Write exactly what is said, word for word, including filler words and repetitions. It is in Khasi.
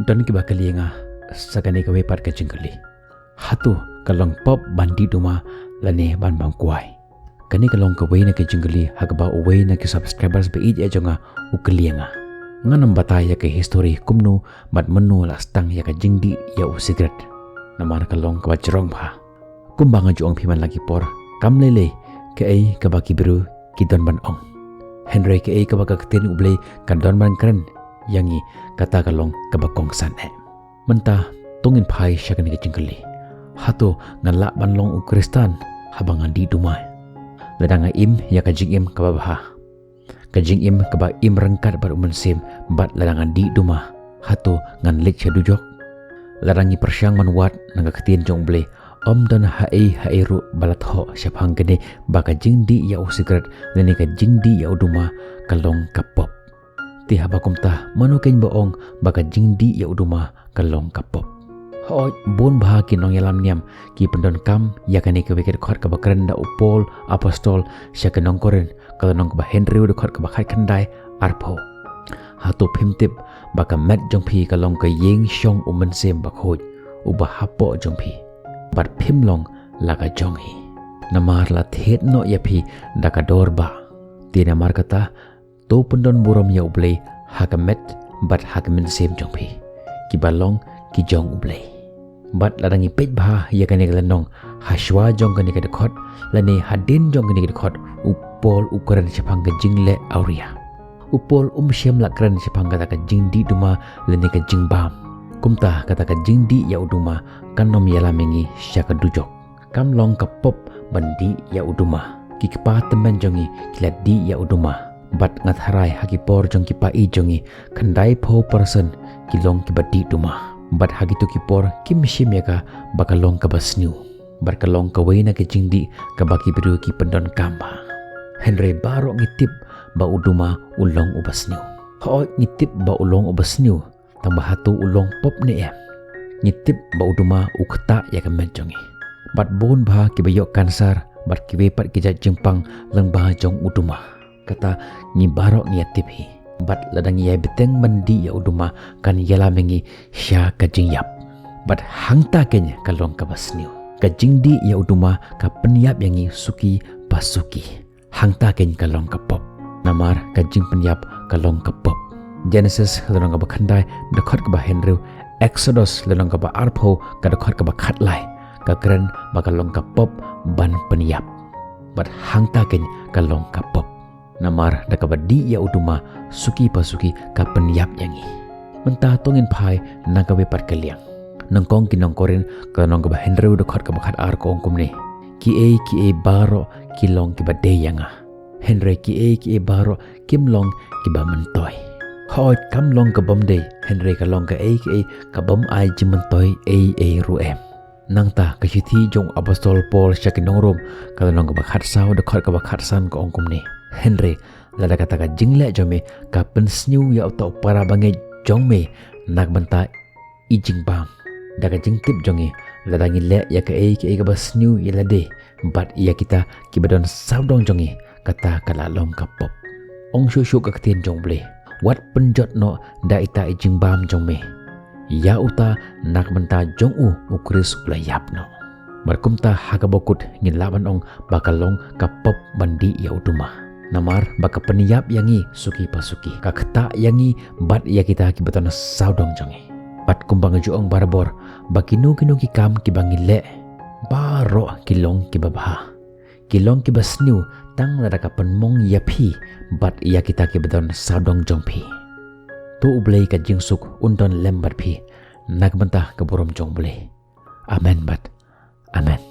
Don kiba kylli ïa nga sa kane kawei pat ka jingkylli. Hato ka long pop ban dih duma lane ban bam kwai? Kane ka long kawei na ka jingkylli ha kaba uwei na ki subscribers ba ïeit jong nga u kylli ïa nga. Ngan ym batai ïa ka history kumno bad mynno la sdang ïa ka jingdih ïa u sikret. Namar ka long kaba jrong bha. Kumba nga ju ong phi man la ki por, kam lei lei kaei kaba ki briew ki don ban ong. Hynrei kaei kaba ka ktien U Blei ka don ban kren ïa ngi, kata ka long kaba kongsan eh. Mynta to ngin phai sha kane ka jingkylli. Hato ngan lah ban long u Khristan haba nga dih duma? Lada nga im ïa ka jingim kaba bha, ka jingim kaba im ryngkat bad u Mynsiem, bad lada nga dih duma, hato ngan leit sha dujok? Lada ngi pyrshang ban wad na ka ktien jong U Blei, ym don haei haei ruh ba la thoh shaphang kane ba ka jingdih ïa u sikret lane ka jingdih ïa u duma ka long ka pop. Te haba kumta, mano keiñ ba ong ba ka jingdih ïa u duma ka long ka pop? Hooid, bun bha ki nongïalam niam ki pyndonkam ïa kane kawei ka dkhot kaba kren da u Paul apostol sha ki nong Korinth, ka lynnong kaba hynriew, dkhot kaba khatkhyndai, arphew. Hato phim tip ba ka met jong phi ka long ka ïing shong u Mynsiem Bakhuid uba hapoh jong phi, bad phim long la ka jong hi? Namar la thied noh ïa phi da ka dor bah. Te namar kata, to pyndon burom ïa U Blei ha ka met bad ha ka mynsiem jong phi, kiba long ki jong U Blei. Bad lada ngi peit bha ïa kane ka lynnong, ha shuwa jong kane ka dkhot lane hadien jong kane ka dkhot, u Paul u kren shaphang ka jingleh awria. U Paul um shym la kren shaphang kata ka jingdih duma lane ka jingbam. Kumta kata ka jingdih ïa u duma kan ym ïalam ïa ngi sha ka dujok. Kam long ka pop ban dih ïa u duma. Ki kpa tymmen jong ngi ki la dih ïa u duma. Bad nga tharai ha ki por jong ki paid jong ngi, khyndaiphew persen ki long kiba dih duma. Bad ha kito ki por kim shim ïa ka ba ka long kaba sniew. Bad ka long kawei na ka jingdih kaba ki briew ki pyndonkam bha. Hynrei baroh ngi tip ba u duma u long uba sniew. Hooid, ngi tip ba u long uba sniew, tang ba hato u long pop ne em? Ngi tip ba u duma u ktah ïa ka met jong ngi. Bad bun bha kiba ïoh kansar bad kiwei pat ki jait jingpang lyngba jong u duma. Kata ngi baroh ngi ïa tip hi. Bad lada ngi ïai bteng ban dih ïa u duma, kan ïalam ïa ngi sha ka jingïap. Bad hangta keiñ ka long kaba sniew. Ka jingdih ïa u duma ka pynïap ïa ngi suki pa suki. Hangta keiñ ka long ka pop. Namar ka jingpynïap ka long ka pop. Genesis lynnong kaba khyndai, dkhot kaba hynriew, Exodus lynnong kaba arphew, ka dkhot kaba khatlai, ka kren ba ka long ka pop ban pynïap. Bad hangta keiñ ka long ka pop. Namar da kaba dih ïa u duma suki pa suki ka pynïap ïa ngi. Mynta to ngin phai na kawei pat ka liang. Nyngkong ki nong Korinth, ka lynnong kaba hynriew, dkhot kaba khatar, ka ong kumne: Kiei kiei baroh ki long kiba dei ïa nga, hynrei kiei kiei baroh kim long kiba myntoi. Hooid, kam long ka bym dei, hynrei ka long kaei kaei ka bym ai jingmyntoi ei ei ruh em. Nangta ka shithi jong u apostol Paul sha ki nong Rom, ka lynnong kaba khatsaw, dkhot kaba khatsan, ka ong kumne: Hynrei lada kata ka jingleh jong me ka pynsniew ïa uta u para bangeit jong me na ka bynta i jingbam, da ka jingtip jong ngi, lada ngi leh ïa kaei kaei kaba sniew ïa lade bad ïa kita kiba don sawdong jong ngi, kata ka la long ka pop. Ong shuh shuh ka ktien jong U Blei: Wat pynjot noh da ita i jingbam jong me ïa uta, na ka bynta jong u u Khrist u la ïap noh. Bad kumta ha kaba kut ngin lah ban ong ba ka long ka pop ban dih ïa u duma. Namar ba ka pynïap ïa ngi suki pa suki, ka ktah ïa ngi bad ïa kita kiba don sawdong jong ngi. Bad kumba nga ju ong barabor, ba kino kino ki kam kiba ngi leh, baroh ki long kiba bha, ki long kiba sniew tang lada ka pynmong ïa phi bad ïa kita kiba don sawdong jong phi. To U Blei ka jingsuk un don lem bad phi, na ka bynta ka burom jong U Blei. Amen bad amen.